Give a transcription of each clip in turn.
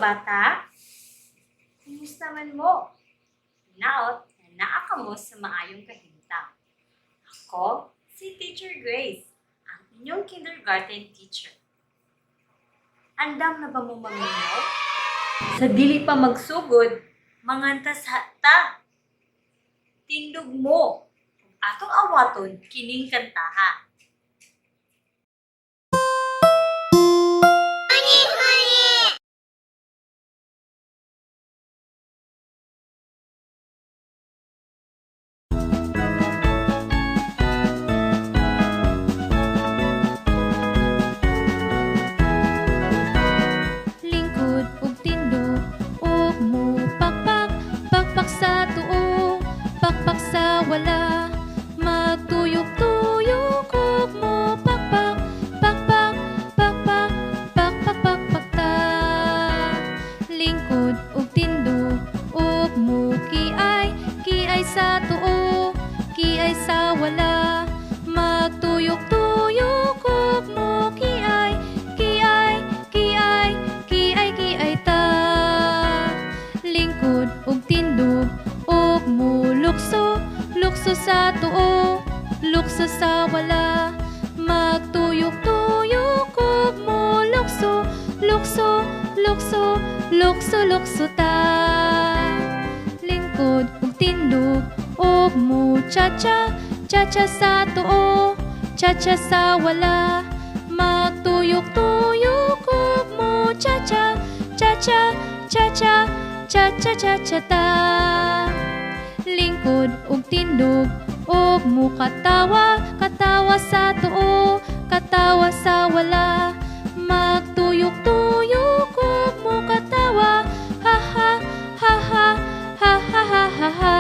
Bata! Kumusta man mo? Naot na naa kamo sa maayong kahimtang. Ako, si Teacher Grace, ang inyong kindergarten teacher. Andam na ba mo maminaw? Sa dili pa magsugod, mangantas ta. Tindog mo ug atong awaton kining kantaha. Lingkod ug tindog ug mupakpak, pakpak sa tuo, pakpak sa wala. Magtuyok-tuyok ug mupakpak, pakpak, pakpak, pakpak, pakpak ta. Lingkod ug tindog ug mukiay, kiay sa tuo, kiay sa wala. Magtuyok-tuyok ug mukiay, kiay, kiay, kiay, kiay ta. Lingkod ug tindog ug mulukso, lukso sa tuo, lukso sa wala. Magtuyok-tuyok ug mulukso, lukso, lukso, lukso, lukso ta. Lingkod ug tindog ug muchacha, chacha sa tuo, chacha sa wala. Magtuyok-tuyok ug muchacha, chacha, chacha, chacha, chacha ta. Lingkod ug tindog ug mukatawa, katawa sa tuo, katawa sa wala. Magtuyok-tuyok ug mukatawa, ha ha ha ha ha ha ha ha ha.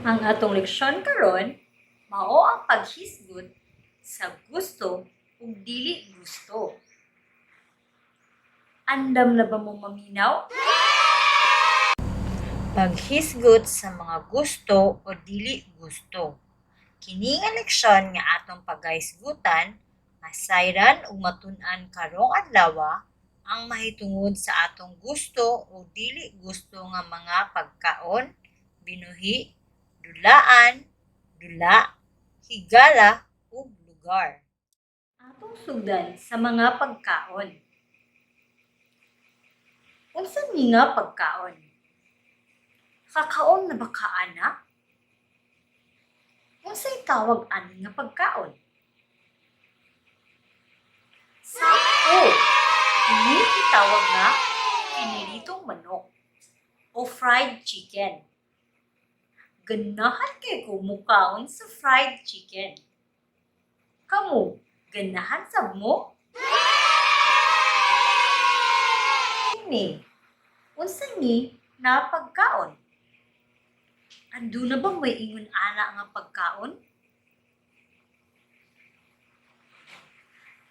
Ang atong leksyon karon mao ang paghisgot sa gusto ug dili gusto. Andam na ba mo maminaw? Paghisgot sa mga gusto o dili gusto. Kini nga leksyon nga atong pagahisgutan, masayran ug matun-an karong adlaw ang mahitungod sa atong gusto o dili gusto nga mga pagkaon, binuhi, dulaan, dula, higala ug lugar. Atong sugdan sa mga pagkaon. Unsa ni nga pagkaon? Kakaon na ba ka ana? Unsay tawag ani nga pagkaon? Sakto! Ini gitawag nga piniritong manok o fried chicken. Ganahan kay ko mukaon sa fried chicken. Kamo, ganahan sab mo? Kini, unsa ni na pagkaon? Ando na bang may ingon ana nga pagkaon?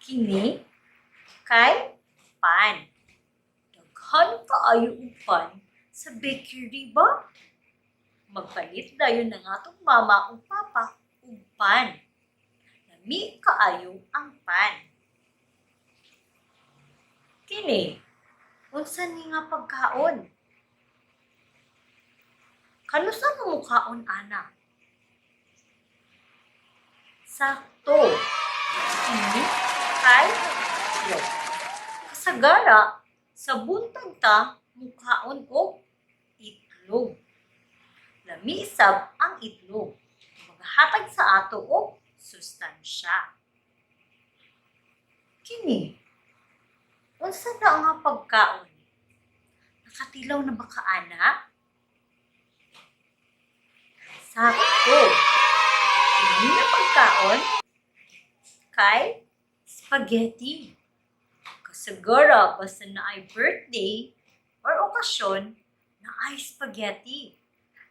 Kini kay pan. Daghan kaayo og pan sa bakery ba? Magpalit dayon ng atong mama ug papa og pan. Lami kaayo ang pan. Kini, unsa ni nga pagkaon? Kanusa mo mukaon ana? Sakto. Kini kay itlog. Kasagara sa buntag ta mukaon og itlog. Lami sab ang itlog. Maghatag sa ato og sustansya. Kini, unsa na nga pagkaon? Nakatilaw na ba ka ana? Sakto. Kini nga pagkaon kay spaghetti. Kasagara basta naay birthday or okasyon naay spaghetti.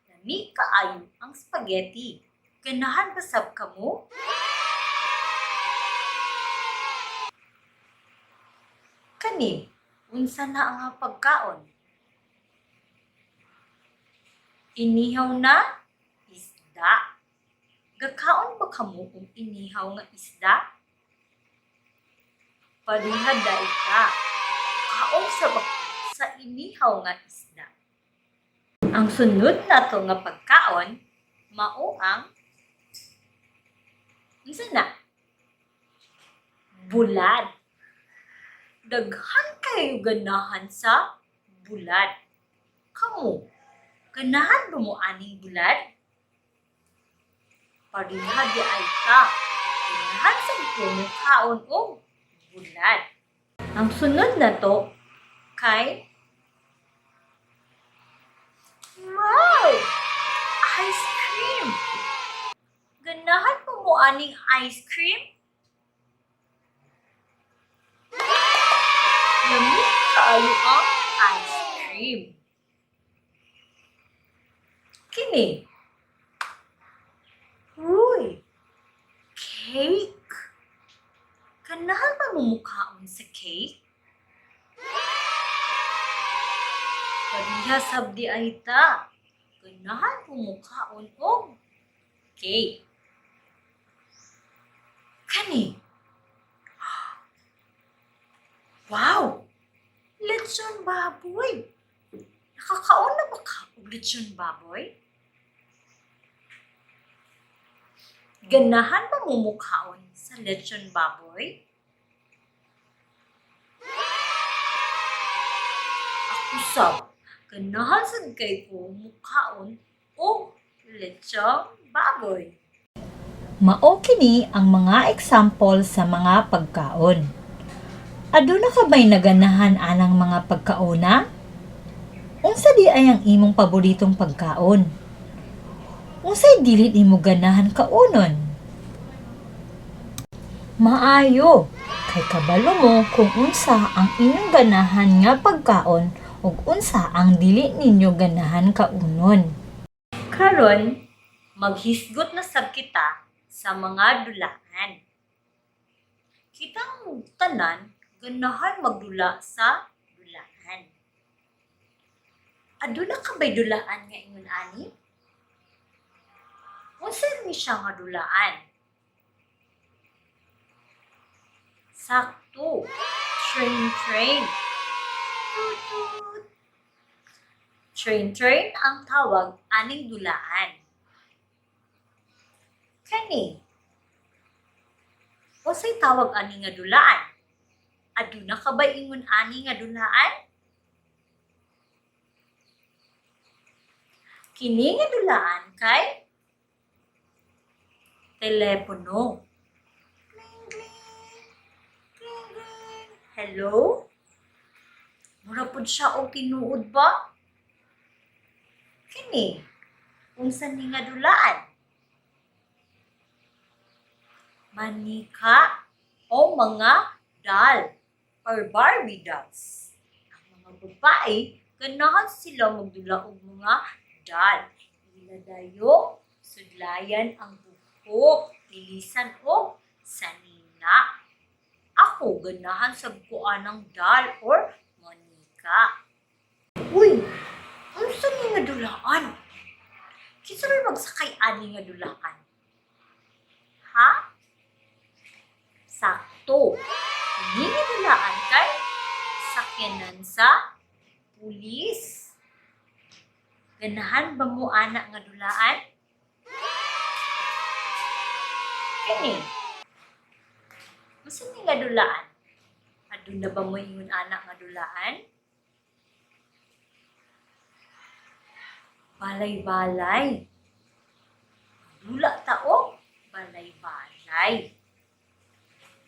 Lami kaayo ang spaghetti. Ganahan ba sab kamo? Kani, Unsa na ang pagkaon? Inihaw na isda. Gakaon ba kamo og inihaw nga isda? Pareha diay ta. Kaon sa ba sa inihaw nga isda. Ang sunod nato nga pagkaon mao ang, unsa na? Bulad. Daghan kayo ganahan sa bulad. Kamo, ganahan ba mo aning bulad? Pareha diay ta. Ganahan sad ko mo kaon og bulad. Ang sunod nato kay, wow! Ice cream! Ganahan ba mo aning ice cream? Lami kaayo ang ice cream. Kini. Uy! Cake! Ganahan ba mo mukaon sa cake? Pareha sab diay ta. Ganahan mo mukaon og cake. Kani. Wow! Lechon baboy! Nakakaon na ba ka og lechon baboy? Ganahan ba mo mukaon sa lechon baboy? Ako sab, ganahan sad kay ko mukaon og lechon baboy. Mao kini ang mga example sa mga pagkaon. Aduna ka ba'y naganahan anang mga pagkaona? Unsa diay ang imong paboritong pagkaon? Unsay dili nimo ganahan kaunon? Maayo kay kabalo mo kung unsa ang inyong ganahan nga pagkaon ug unsa ang dili ninyo ganahan kaunon. Karon, maghisgot na sab kita sa mga dulaan. Kitang tanan ganahan magdula sa dulaan. Aduna ka ba'y dulaan nga ingon ani? Unsa ni siya nga dulaan? Sakto. Train, train. Toot, toot. Train, train ang tawag aning dulaan. Kani. Unsay tawag ani nga dulaan? Aduna ka ba ingon ani nga dulaan? Kini nga dulaan kay telepono. Kling, kling. Kling, kling. Hello? Mura pud siya og tinuod ba? Kini, unsa ni nga dulaan? Manika o mga doll or Barbie dolls. Ang mga babae, ganahan sila magdula og mga doll. Ila dayo, sudlayan ang buhok, ilisan og sanina. Ako, ganahan sa bukuan ng doll or manika. Uy, unsa ni nga dulaan? Kinsa may magsakay ani nga dulaan? Ha? Sakto. Kini nga dulaan kay sakyanan sa pulis. Ganahan ba mo ana nga dulaan? Kini. Unsa ni nga dulaan? Aduna ba mo ingon ana nga dulaan? Balay-balay. Dula ta og balay-balay.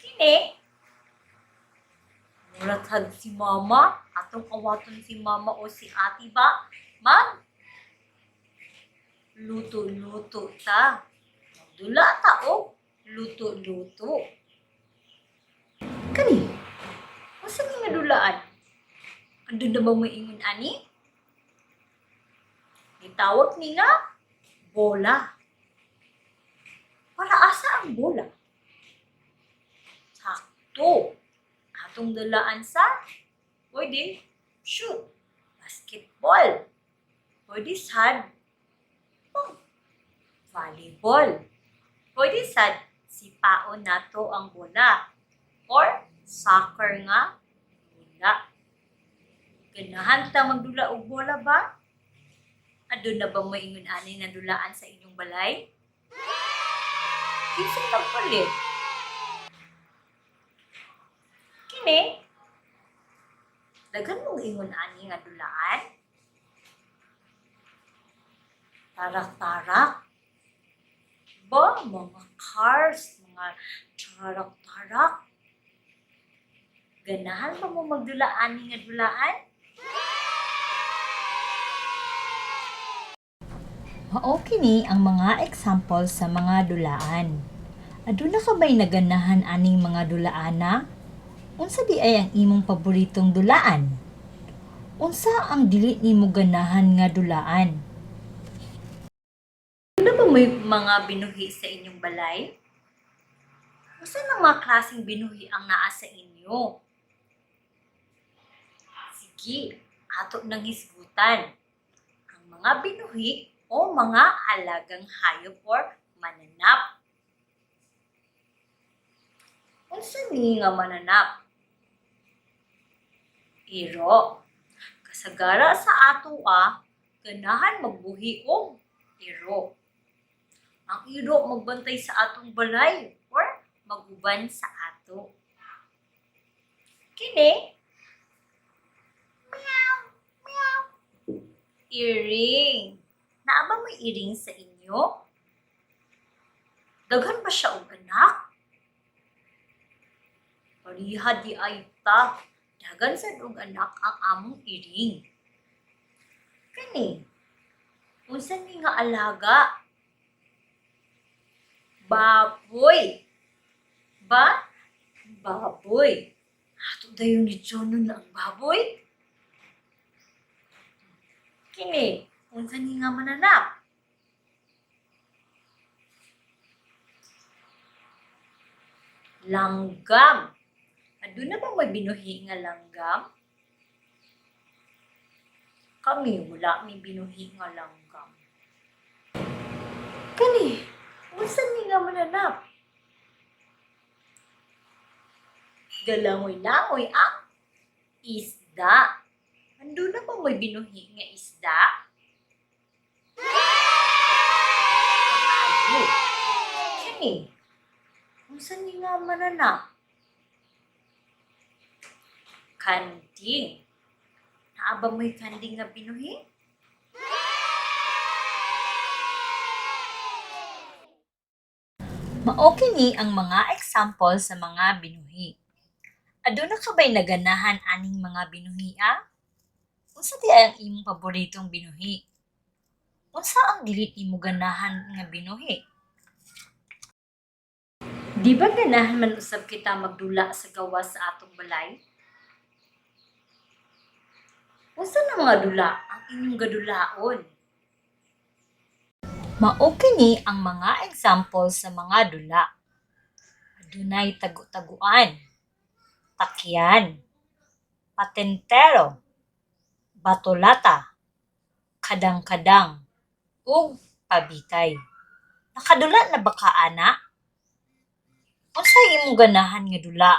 Kini, mura tag si mama, atong awaton si mama o si ate ba? Mag luto-luto ta. Magdula ta og luto-luto. Kani, unsa ni nga dulaan? Aduna ba mo ingon ani? Gitawag ni nga bola. Para asa ang bola? Sakto. Atong dulaan sa toilet. Pwede shoot, basketball. Pwede sad, oh, volleyball. Pwede sad sipaon nato ang bola or soccer nga bola. Ganahan ta magdula og bola ba? Aduna ba moingon ani nga dulaan sa inyong balay? Kinsa nagpalit? Kini? Daghan mong ingon ani nga dulaan? Tarak-tarak? Ba, mga cars, mga tarak-tarak. Ganahan ba mo magdulaan ni nga dulaan? Mao kini ang mga example sa mga dulaan. Aduna ka ba'y naganahan aning mga dulaana? Unsa di ay ang imong paboritong dulaan? Unsa ang dili nimo ganahan nga dulaan? Aduna ba mo'y mga binuhi sa inyong balay? Unsa nang mga klaseng binuhi ang naa sa inyo? Sige, ato nang hisgutan. Ang mga binuhi o mga alagang hayop or mananap. Unsa ni nga mananap? Iro. Kasagara sa atoa, ganahan magbuhi og iro. Ang iro magbantay sa atong balay or maguban sa ato. Kini, meow, meow. Iring. Naa ba may iring sa inyo? Daghan ba siya og anak? Pareha di ay ta. Daghan sad og anak ang among iring. Kani, unsa ni nga alaga? Baboy. Ba? Baboy. Ato dayon ni Jono na ang baboy. Kini, unsa ni nga mananap? Langgam. Aduna ba may binuhi nga langgam? Kami wala may binuhi nga langgam. Kani, unsa ni nga mananap? Galangoy-langoy ang isda. Anduna ba may binuhi nga isda? Maayo. Kani, unsa ni nga mananap? Kanding. Naa ba mo'y kanding nga binuhi? Mao kini ang mga example sa mga binuhi. Aduna ka ba'y naganahan aning mga binuhi ah? Unsa di ay ang imong paboritong binuhi? Unsa ang dili nimo ganahan nga binuhi? Di ba ganahan man usab kita magdula sa gawas sa atong balay? Unsa na mga dula ang inyong gadulaon? Mao kini ang mga example sa mga dula. Adunay tagu-taguan, takyan, patentero, batolata, kadang-kadang, ug pabitay. Nakadula na ba ka ana? Unsay imong ganahan nga dula?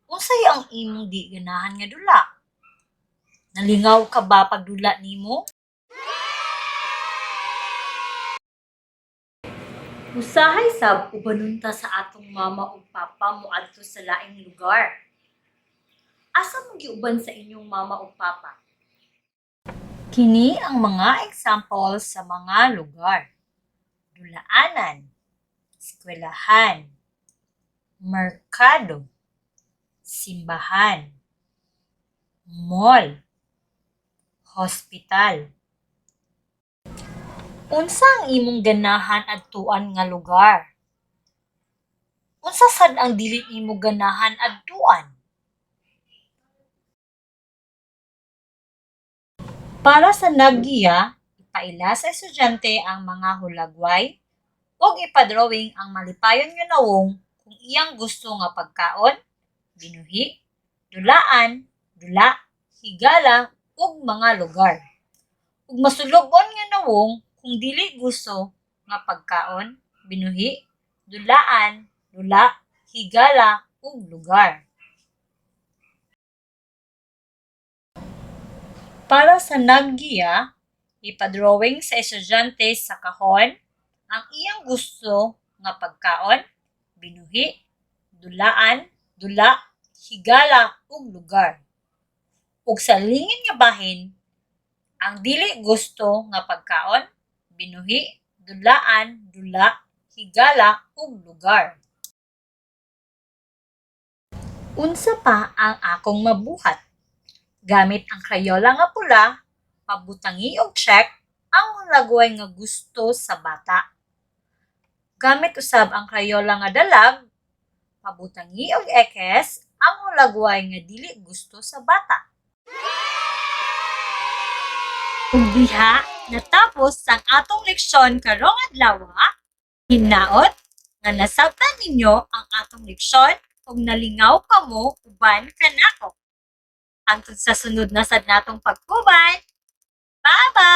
Unsay ang imong di ganahan nga dula? Nalingaw ka ba pagdula nimo? Usahay sab ubanon ta sa atong mama ug papa moadto sa laing lugar. Asa mo giuban sa inyong mama ug papa? Kini ang mga example sa mga lugar. Dulaanan, eskwelahan, merkado, simbahan, mall, hospital. Unsa ang imong ganahan adtuan nga lugar? Unsa sad ang dili nimo ganahan adtuan? Para sa naggiya, ipaila sa estudyante ang mga hulagway ug ipa-drawing ang malipayon nga nawong kung iyang gusto nga pagkaon, binuhi, dulaan, dula, higala ug mga lugar. Ug masulub-on nga nawong kung dili gusto nga pagkaon, binuhi, dulaan, dula, higala ug lugar. Para sa naggiya, ipa-drawing sa estudyante sa kahon ang iyang gusto nga pagkaon, binuhi, dulaan, dula, higala ug lugar. Ug sa lingin nga bahin, ang dili gusto nga pagkaon, binuhi, dulaan, dula, higala ug lugar. Unsa pa ang akong mabuhat? Gamit ang Crayola nga pula, pabutangi og check ang hulagway nga gusto sa bata. Gamit usab ang Crayola nga dalag, pabutangi og ekes ang hulagway nga dili gusto sa bata. Ug diha natapos ang atong leksyon karong adlaw. Hinaot nga nasabtan ninyo ang atong leksyon ug nalingaw kamo uban kanako. Hangtod sa sunod na sad natong pag-uban. Bye-bye!